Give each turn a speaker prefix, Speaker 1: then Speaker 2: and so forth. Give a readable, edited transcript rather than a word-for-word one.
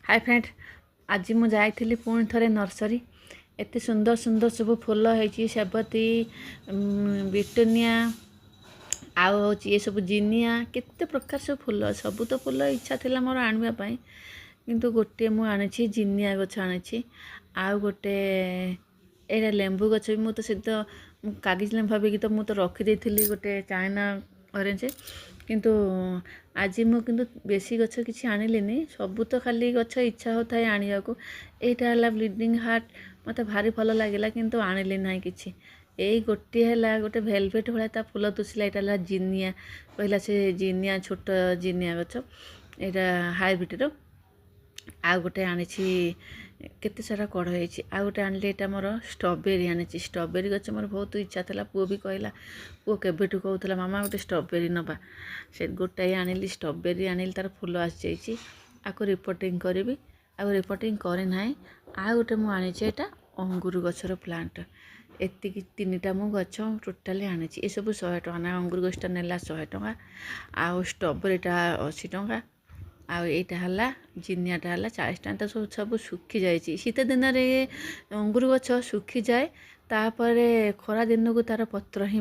Speaker 1: High friend, ଆଜି ମୁଁ ଯାଇଥିଲି ପୁଣି ଥରେ ନର୍ସରୀ। ଏତେ ସୁନ୍ଦର ସୁନ୍ଦର ସବୁ ଫୁଲ ହେଇଛି, ସେବତୀ, ବିଟୁନିଆ, ଆଉ ହେଉଛି ଏସବୁ ଜିନିଆ, କେତେ ପ୍ରକାର ସବୁ ଫୁଲ। ସବୁ ତ ଫୁଲ ଇଚ୍ଛା ଥିଲା ମୋର ଆଣିବା ପାଇଁ, କିନ୍ତୁ ଗୋଟିଏ ମୁଁ ଆଣିଛି ଜିନିଆ ଗଛ ଆଣିଛି। ଆଉ ଗୋଟେ ଏଇଟା ଲେମ୍ବୁ ଗଛ ବି। ମୁଁ ତ ସେ ତ ମୁଁ କାଗଜ ଲେମ୍ବୁ ଭାବିକି ତ ମୁଁ ତ ରଖିଦେଇଥିଲି ଗୋଟେ ଚାଇନା ଅରେଞ୍ଜ। କିନ୍ତୁ ଆଜି ମୁଁ କିନ୍ତୁ ବେଶୀ ଗଛ କିଛି ଆଣିଲିନି। ସବୁ ତ ଖାଲି ଗଛ ଇଚ୍ଛା ହେଉଥାଏ ଆଣିବାକୁ। ଏଇଟା ହେଲା ବ୍ଲିଡ଼ିଂ ହାର୍ଟ, ମୋତେ ଭାରି ଭଲ ଲାଗିଲା, କିନ୍ତୁ ଆଣିଲି ନାହିଁ କିଛି। ଏଇ ଗୋଟିଏ ହେଲା ଗୋଟେ ଭେଲଭେଟ୍ ଭଳିଆ ତା ଫୁଲ ଦୁଶିଲା। ଏଇଟା ହେଲା ଜିନିଆ କହିଲା ସେ, ଜିନିଆ, ଛୋଟ ଜିନିଆ ଗଛ, ଏଇଟା ହାଇବ୍ରିଡ଼ର। ଆଉ ଗୋଟେ ଆଣିଛି, କେତେ ସାରା କଢ଼ ହେଇଛି। ଆଉ ଗୋଟେ ଆଣିଲି, ଏଇଟା ମୋର ଷ୍ଟ୍ରବେରୀ ଆଣିଛି। ଷ୍ଟ୍ରବେରୀ ଗଛ ମୋର ବହୁତ ଇଚ୍ଛା ଥିଲା। ପୁଅ ବି କହିଲା, ପୁଅ କେବେଠୁ କହୁଥିଲା, ମାମା ଗୋଟେ ଷ୍ଟ୍ରବେରୀ ନେବା। ସେ ଗୋଟାଏ ଆଣିଲି, ଷ୍ଟ୍ରବେରୀ ଆଣିଲି, ତା'ର ଫୁଲ ଆସିଯାଇଛି। ଆକୁ ରିପୋର୍ଟିଂ କରିବି, ଆଉ ରିପୋର୍ଟିଂ କରିନାହିଁ। ଆଉ ଗୋଟେ ମୁଁ ଆଣିଛି, ଏଇଟା ଅଙ୍ଗୁର ଗଛର ପ୍ଲାଣ୍ଟ। ଏତିକି ତିନିଟା ମୁଁ ଗଛ ଟୋଟାଲି ଆଣିଛି। ଏସବୁ 100 ଟଙ୍କା ନା, ଅଙ୍ଗୁର ଗଛଟା ନେଲା 100 ଟଙ୍କା, ଆଉ ଷ୍ଟ୍ରବେରୀଟା 80 ଟଙ୍କା, ଆଉ ଏଇଟା ହେଲା ଜିନିଆଟା ହେଲା 40 ଟଙ୍କା। ତ ସବୁ ସବୁ ଶୁଖିଯାଇଛି। ଶୀତ ଦିନରେ ଅଙ୍ଗୁର ଗଛ ଶୁଖିଯାଏ, ତାପରେ ଖରା ଦିନକୁ ତା'ର ପତ୍ର ହିଁ